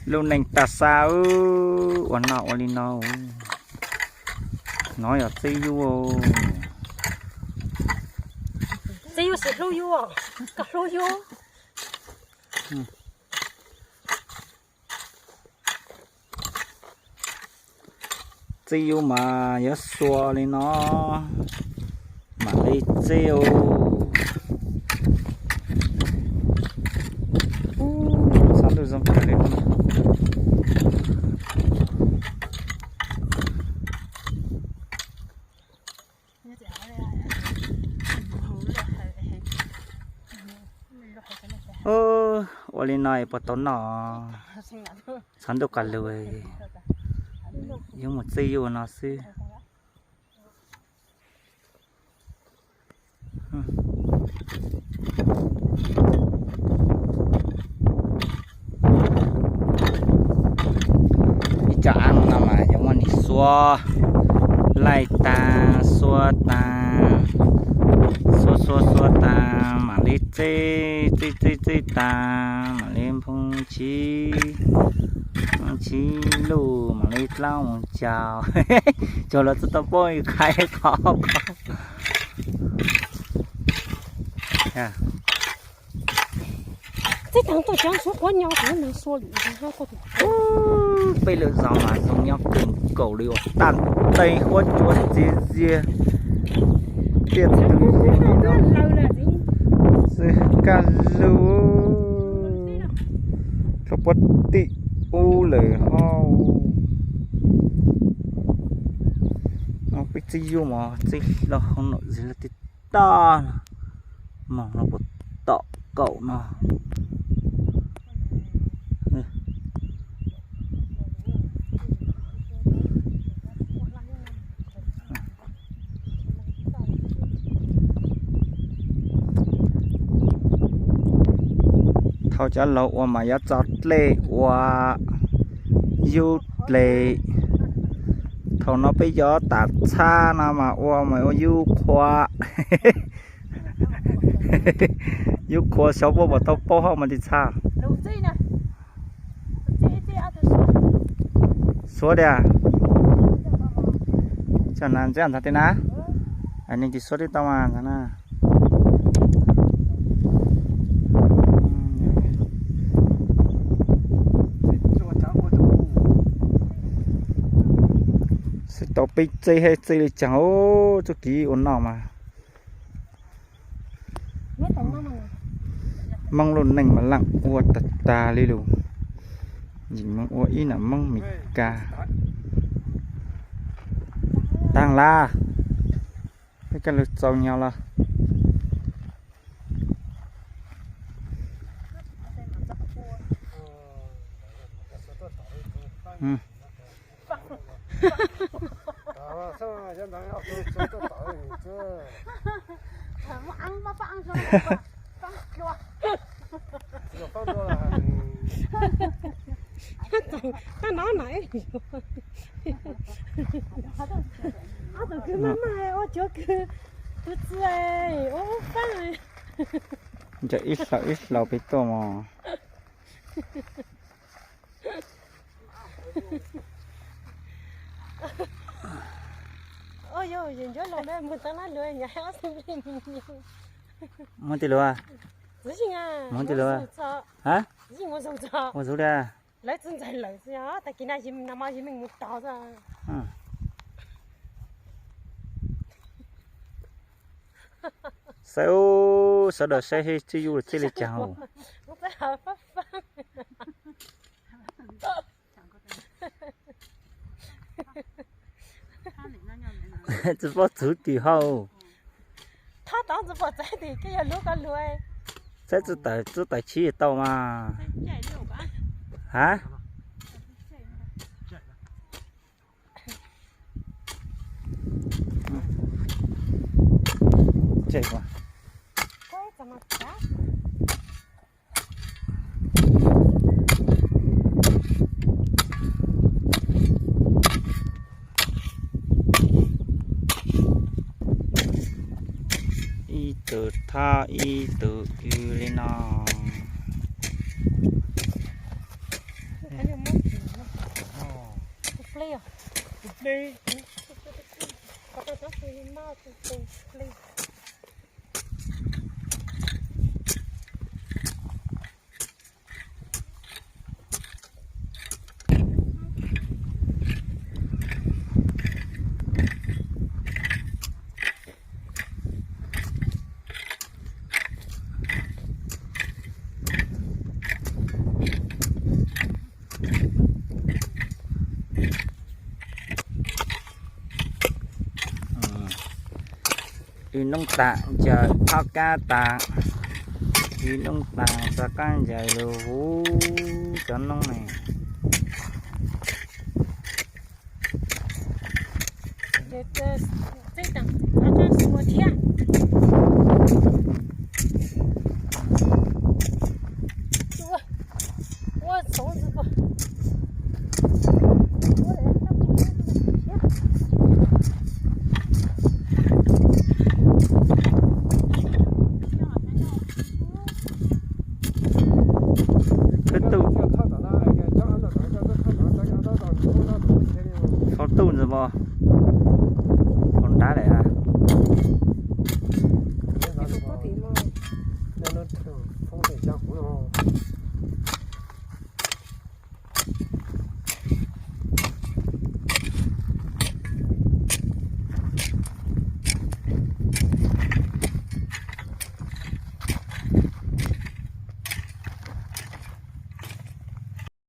Lub neej tag xa, ua noj ua li no. No yog txib yub. Txib yub sim hlub yub, koj hlub yub. Txib yub mas yuav xua li no, mam li txib. Txhob ntuj zoo kawg li. Ua li no es puas tau noj? Txhob ntuj qas lug, yuav mus txib yub no xwb. Ib co ab no mas yuav muab nws xua, laij tag, xua tag, xua xua xua tag, mam li txib, txib txib txib tag, mam li nphoo chiv, nphoo chiv luj, mam li dlaab mus caug. Caug los txhob tau paub qhov qhov. Peb lub zos mas zoo nyob kawg nkaus li uas tag nteeg huab cua txias zias, tiaj tug xwb kag lug rau puag tim ub lawm hos. Peb txib yub mas txib hlo hauv nom zis lawm tib tag no, moog no puag tom kaum no. Thaum cov laug ua mas yuav txo dlej ua yub dlej. Thaum no peb yuav tas txhab no mas ua mas ua yub qhua. Yub qhua xyov puab puas tau paub hauj mas tis txhab. Xuav tias, tsam na ntxiab ntxhov tias na, nej tis xuav tib tau mas ntxhov na. Xwb tau peb txij hab txij li caag, txuj kev ua noj mas Moob lub neej mas laaj ua tag tag li lug, yeej moog ua ib nam Moob Mes Kas. Taag lawm, peb koj lug txaus nyog los. Koj no na, ob tug kws maj maj ua cuav kws, tus txiv ua faab. Ncaws ib hlau ib hlau peb tuaj mog. Muab tej lus, muab tej lus, ha, ua zoo li. Lawv tsi ntxaws lawm xwb, tag kis na yim no mas yim meej mus tog xwb. Saib, sawv daws saib txij yub txij li caag. Tsi paub txug tim hauv. Thaub tod tsi pom txav tim koj yog lub koj lug. Saib txuj tawm, txuj tawm chib tau mas. Ha? Ib tug thoj ib tug kws li no. Ib noob tas ncaws phob kab tas, ib noob tas rov qab ncaws lug huv cov noob ne. Ua txoov ntxiv puag.